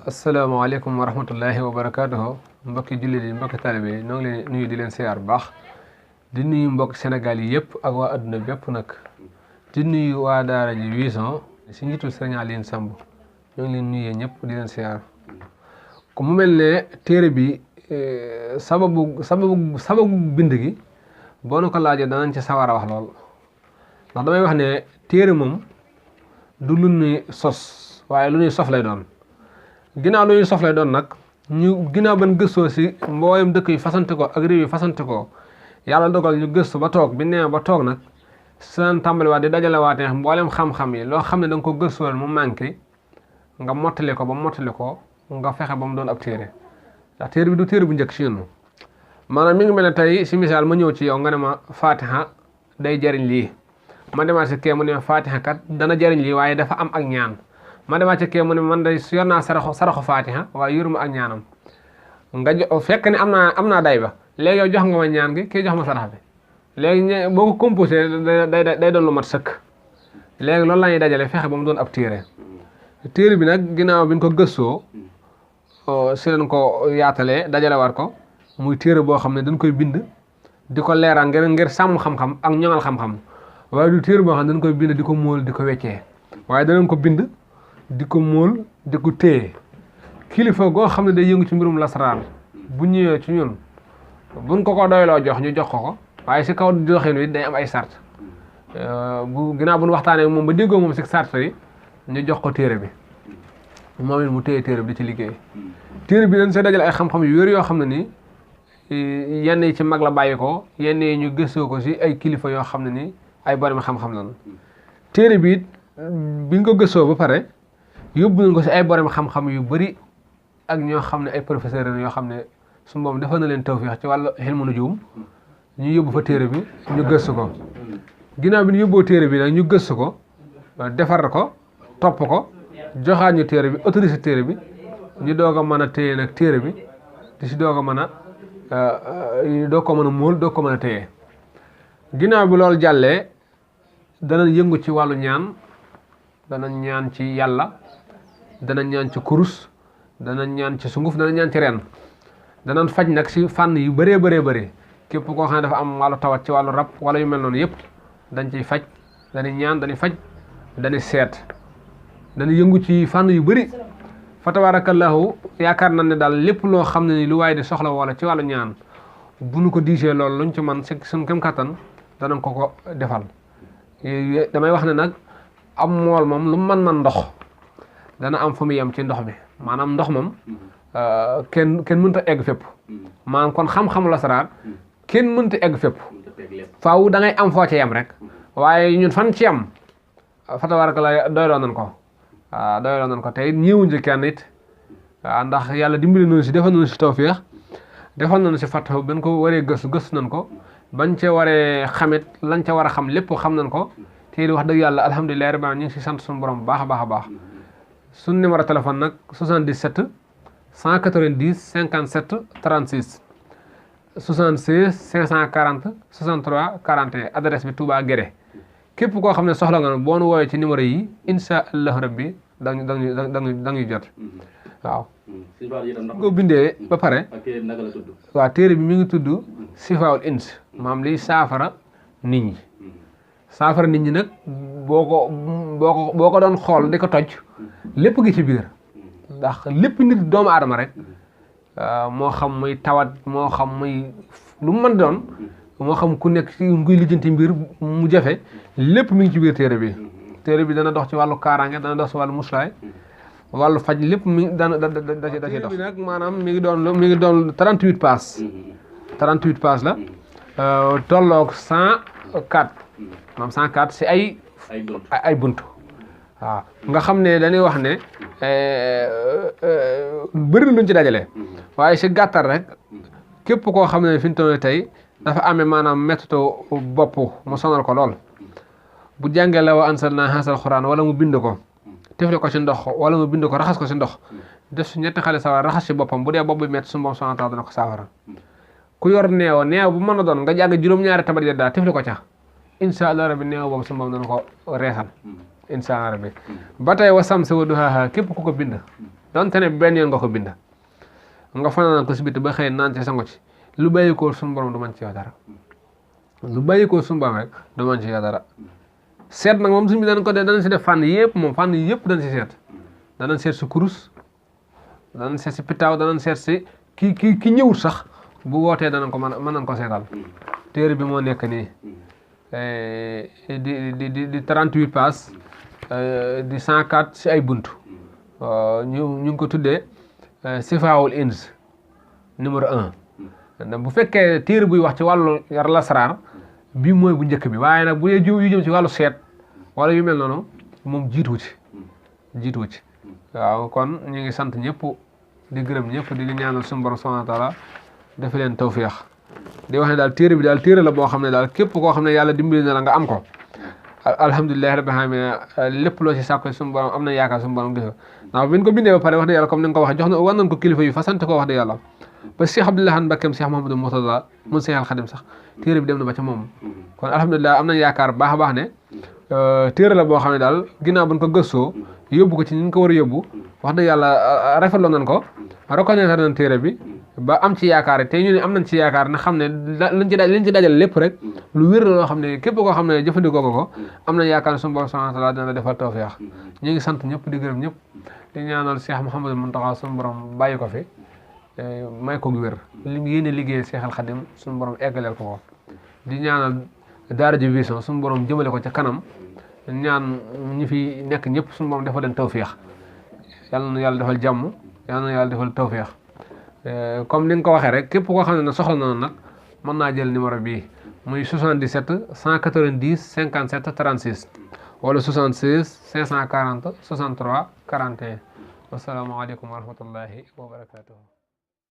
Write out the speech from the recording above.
asalaamaaleykum wa rahmatullahi wa barakaatuhu mbokki jullit yi mbokki taalibe yi ñoo ngi leen nuyu di leen siyaar bu baax di nuyu mbokki Sénégal yi yëpp ak waa adduna bépp nag di nuyu waa daara ji Vision si njiitul Sëriñ Aliou Samb ñoo ngi leen nuyee ñëpp di leen siyaar ko mu mel ne téere bi sababu bind gi boo na ko laajee danañ ci sawar a wax lool ndax damay wax ne téere moom du lu ñuy sos waaye lu ñuy sof lay doon ginnaaw lu ñuy sof lay doon nag ñu ginnaaw ban gëstoo si mboolem dëkk yi fasante ko ak réew yi fasante ko yàlla dogal ñu gëstu ba toog bi nee ba toog nag seen tàmbaliwaat di dajalewaatee mboolem xam-xam yi loo xam ne da nga ko gëstuwal mu manqué nga mottali ko ba mottali ko nga fexe ba mu doon ab téere ndax téere bi du téere bu njëkk si ñun maanaam mi ngi mel ne tey si misaal ma ñëw ci yow nga ne ma Fatiha day jariñ lii ma demaat si kee mu ne Fatiha kat dana jariñ lii waaye dafa am ak ñaan ma demaat ci kee mu ne man day yor naa saraxu Fatiha waaye yoruma ak ñaanam nga fekk ne am naa day ba léegi yow jox nga ma ñaan gi kii jox ma sarax bi léegi boo ko composé day doon lu mat sëkk léegi loolu la ñuy dajale fexe ba mu doon ab téere bi nag ginnaaw bi ñu ko gëstoo si leen ko yaatalee dajale war ko muy téere boo xam ne dañ koy bind di ko leeral ngir sàmm xam-xam ak ñoŋal xam-xam waaye du téere boo xam ne dañ koy bind di ko móol di ko weccee waaye danañ ko bind di ko móol di ko téye kilifa goo xam ne day yëngu ci mbirum lasaraar bu ñëwee ci ñun buñ ko doyloo jox ñu jox ko waaye si kaw doxinu it day am ay sart ginnaaw bu ñu waxtaanee moom ba déggoo moom si sart yi ñu jox ko téere bi moom it mu téye téere bi di ci liggéey téere bi dañ see dajale ay xam-xam yu wér yoo xam ne nii yenn yi ci mag la bàyyi ko yenn yi ñu gëstoo ko si ay kilifa yoo xam ne nii ay borom xam-xam lañu téere bi it biñ ko gëstoo ba pare yóbbu nañ ko si ay borom xam-xam yu bëri ak ñoo xam ne ay professeur yoo xam ne su moom defal na leen tawfiix ci wàllu ilmu nujuum ñu yóbbu fa téere bi ñu gëstu ko ginnaaw bi ñu yóbboo téere bi nag ñu gëstu ko defar ko topp ko joxaat ñu téere bi autorisé téere bi ñu doog a mën a téye nag téere bi di si doog a mën a doo ko mën a móol doo ko mën a téye ginnaaw bi loolu jàllee danañ yëngu ci wàllu ñaan danañ ñaan ci yàlla danañ ñaan ci kurus danañ ñaan ci sunguf danañ ñaan ci ren danañ faj nag si fànn yu bëree bëri képp koo xam ne dafa am wàllu tawat ci wàllu rab wala yu mel noonu yëpp dañ ciy faj dañuy ñaan dañuy faj dañuy seet dañuy yëngu ci fànn yu bëri fa tabarakallahu yaakaar nañ ne daal lépp loo xam ne ni lu waaye di soxla wala ci wàllu ñaan bu nu ko diisee loolu luñ ci man si suñ kem kattan danañ ko defal damay wax ne nag am mool moom lu man ndox dana am fu mu yem ci ndox mi maanaam ndox moom kenn mënta egg fépp maanaam kon xam-xamu lasaraar kenn mënta egg fépp faaw da ngay am foo ci yem rek waaye ñun fan ci yem fa tabarakallahu doyloo nañ ko waaw doyloo nañ ko tey ñëwuñ ci kenn it waaw ndax yàlla dimbali nañu si defal nañu si tawfiix defal nañu si fàttaw bañ ko waree gëstu nañ ko bañ ca waree xamit lañ ca war a xam lépp xam nañ ko te di wax dëgg yàlla alhamdulilah rabbil aalamiin ñu ngi si sant suñu borom bu baax a baax suñu numéro téléphone nag 77 190 57 36 76 540 63 41 adresse bi Touba Guédé képp koo xam ne soxla nga boo nu woowee ci numéro yi incha allahu rabbi da nga jot waaw. nga bindee ba pare. waaw téere bi mi ngi tudd Sifaawul Ins maam liy saafara nit ñi saafara nit ñi nag boo ko doon xool di ko toj lépp gi ci biir ndax lépp nit doomu aadama rek moo xam muy tawat moo xam muy lu mu mën doon. moo xam ku nekk ci nguy lijjanti mbir mu jafe lépp mi ngi ci biir téere bi dana dox ci wàllu kaaraange dana dox ci wàllu muslaay wàllu faj lépp mi da ci dox bi nag maanaam mi ngi doon 38 pages 38 pages la tolloog 104 maanaam 104 si ay bunt waaw nga xam ne dañuy wax ne bëri na luñ ci dajale waaye si gàttal rek képp koo xam ne fi ñu toll tey dafa amee maanaam métto bopp mu sonal ko lool bu jàngee la wa anzalnaa haazal qur'aan wala mu bind ko tefli ko ci ndox wala mu bind ko raxas ko ci ndox def si ñetti xale sawar raxas ci boppam bu dee bopp bi métti su bopp subhaanahu wa taala dana ko saafara ku yor neew bu mën a doon nga jàng juróom-ñaari tabat yeddaa tefli ko ca incha allah rabbi neew boobu su bopp dana ko reesal incha allah rabbi ba tey wa samsi wa duhaahaa képp ku ko bind donte ne benn yoon nga ko bind nga fanaan ko si biti ba xëy naan ci sango ci lu bàyyi ko suñu borom du mën ci yow dara lu bàyyi ko suñu borom rek du mën ci yow dara seet nag moom suñu bi dañ ko dee danañ si def fànn yëpp moom fànn yëpp dañ si seet danañ seet si kurus danañ seet si pitaaw danañ seet si ki ñëwut sax bu wootee danañ ko mën nañ ko seetal téere bi moo nekk nii di 38 pages di 104 si ay bunt ñu ngi ko tuddee Sifaawul Ins numéro 1 bu fekkee téere buy wax ci wàllu yar lasaraar bii mooy bu njëkk bi waaye nag bu dee yu jëm ci wàllu seet wala yu mel noonu moom jiituwu ci waaw kon ñu ngi sant ñëpp di gërëm ñëpp di ñaanal suñu borom subhanahu wa taala dafa leen tawfiix di wax ne daal téere bi daal téere la boo xam ne daal képp koo xam ne yàlla dimbali na la nga am ko alhamdulilahi rabbil alamin lépp loo ci sàkko suñu borom am na yaakaar suñu borom gis ndax bi ñu ko bindee ba pare wax dëgg yàlla comme ni nga ko waxee jox na war nañ ko kilifa yu fa sant ko wax dëgg yàlla ba Cheikh Abdoulaye Mbakkeem Cheikh Mahamadou Murtada mun Cheikh al Khadim sax téere bi dem na ba ca moom kon alhamdulilah am nañ yaakaar baax a baax ne téere la boo xam ne daal ginnaaw buñ ko gëstoo yóbbu ko ci ñu ko war a yóbbu wax dëgg yàlla rafetlu nañ ko reconnaître nañ téere bi ba am ci yaakaar te ñu ne am nañ ci yaakaar na xam ne liñ ci dajal lépp rek lu wér la loo xam ne képp koo xam ne jëfandikoo ko am nañ yaakaar ne suñu borom subhanahu wa taala dina la defal tawfiix ñu ngi sant ñëpp di gërëm ñëpp di ñaanal Cheikh Mouhamadou Mountakha suñu borom bàyyi ko fi may ko wér li mu yéene liggéey Cheikh al Khadim suñu borom eggaleel ko di ñaanal Daara J Vision suñu borom jëmale ko ca kanam ñaan ñi fi nekk ñëpp suñu borom defal leen tawfiix yàlla na yàlla defal jàmm yàlla na yàlla defal tawfiix comme ni nga ko waxee rek képp koo xam ne soxla na nag mën naa jël numéro bii muy 77 190 57 36 wala 76 540 63 41 wasalaamaaleykum wa rahmatullahi wa barakatuh